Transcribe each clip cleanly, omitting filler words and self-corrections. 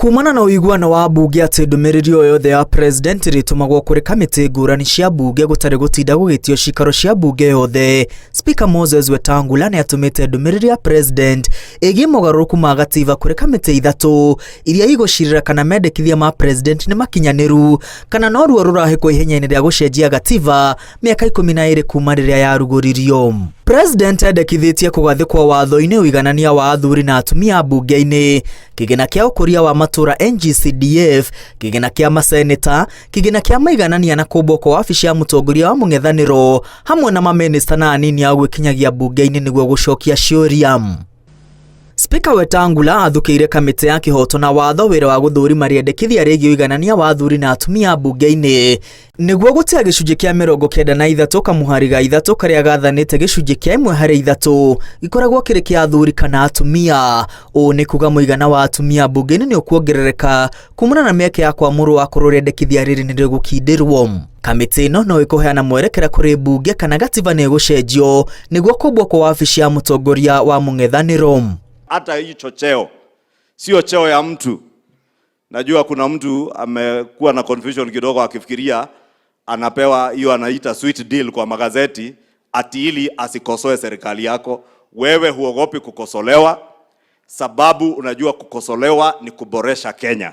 Kumana na ũiguano wa mbunge atĩ ndũmĩrĩri o yothe ya president ĩrĩtũmagwo kũrĩ kamĩtĩ ngũrani cia mbunge gũtarĩ gũtinda gũgĩtio cikaro cia mbunge yothe, Speaker Moses Wetangula nĩ atũmĩte ndũmĩrĩri ya president ĩgiĩ mogarũrũku ma gatiba kũrĩ kamĩtĩ ithatũ iria igũcirĩra kana mendekithia ma president nĩ makinyanĩru kana no ruo rũrahĩkwo ihenya-inĩ rĩa gũcenjia gatiba mĩaka 12 kuma rĩrĩa yarugũririo. President endekithĩtie kũgathĩkwo watho-inĩ ũiganania wa athuri na atumia mbunge-inĩ, kĩgĩna kĩa ũkũria wa matũra NGCDF, kĩgĩna kĩa maseneta, kĩgĩna kĩa maiganania na kũmbwo kwa wabici ya mũtongoria wa mũng'ethanĩro hamwe na mamĩnĩsta na anini ao gwĩkinyagia mbunge-inĩ nĩguo gũcokia ciũria. Spika Wetangula athukĩire kamĩtĩ ya kĩhoto na watho wĩra wa gũthũrima rĩendekithia rĩgiĩ ũiganania wa athuri na atumia mbunge-inĩ nĩguo gũtea gĩcunjĩ kĩa 93 kamũhari ga 3 karĩa gathanĩte gĩcunjĩ kĩa 1 harĩ 3 gĩkoragwo kĩrĩ kĩa athuri kana atumia. Ũũ nĩ kuga mũigana wa atumia mbunge-inĩ nĩ ũkuongerereka kumana na mĩeke ya kwamũrwo akorwo rĩendekithia rĩrĩ nĩ rĩgũkindĩrwo. Kamĩtĩ ĩno no ĩkũheana mwerekera kũrĩ mbunge kana gatiba nĩ ĩgũcenjio nĩguo kũmbwo kwa wabici ya mũtongoria wa mũng'ethanĩro. Hata hicho cheo sio cheo ya mtu. Najua kuna mtu amekuwa na confusion kidogo akifikiria anapewa hiyo anaita sweet deal kwa magazeti ati ili asikosoe serikali yako. Wewe huogopi kukosolewa, sababu unajua kukosolewa ni kuboresha Kenya.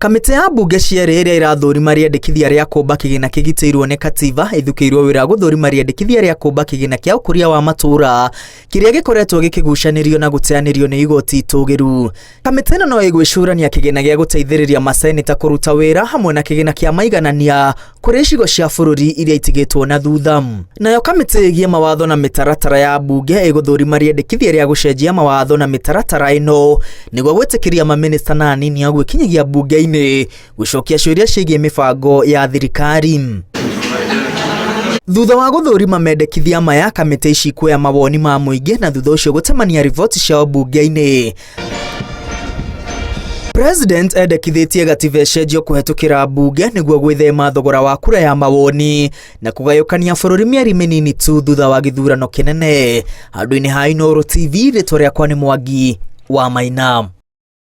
Kamĩtĩ ya mbunge cierĩ ĩrĩa ĩrathũrima rĩendekithia rĩa kũmba kĩgĩna kĩgitĩirwo nĩ katiba ĩthukĩirwo wĩra wa gũthũrima rĩendekithia rĩa kũmba kĩgĩna kĩa ũkũria wa matũũra kĩrĩa gĩkoretwo gĩkĩgucanĩrio na gũteanĩrio nĩ igoti itũgĩru. Kamĩtĩ ĩno no ĩgwĩcũrania kĩgĩna gĩa gũteithĩrĩria maseneta kũruta wĩra hamwe na kĩgĩna kĩa maiganania kũrĩ icigo cia bũrũri iria itigĩtwo na thutha. Nayo kamĩtĩ ĩgiĩ mawatho na mĩtaratara ya mbunge ĩgũthũrima rĩendekithia rĩa gũcenjia mawatho na mĩtaratara ĩno nĩguo gwĩtĩkĩria mamĩnĩsta na anini a gwĩkinyagia mbunge-inĩ gũcokia ciũria ciĩgiĩ mĩbango ya thirikari. Thutha wa gũthũrima mendekithia maya, kamĩtĩ ici kuoya mawoni ma mũingĩ na thutha ũcio gũtemania riboti ciao mbunge-inĩ. President endekithĩtie gatiba ĩcenjio kũhetũkĩra mbunge nĩguo gwĩthema thogora wa kura ya mawoni na kũgayũkania bũrũri mĩeri mĩnini tu thutha wa gĩthurano kĩnene. Handũ-inĩ ha Inooro TV, rĩtwa rĩakwa nĩ Mwangi wa Maina.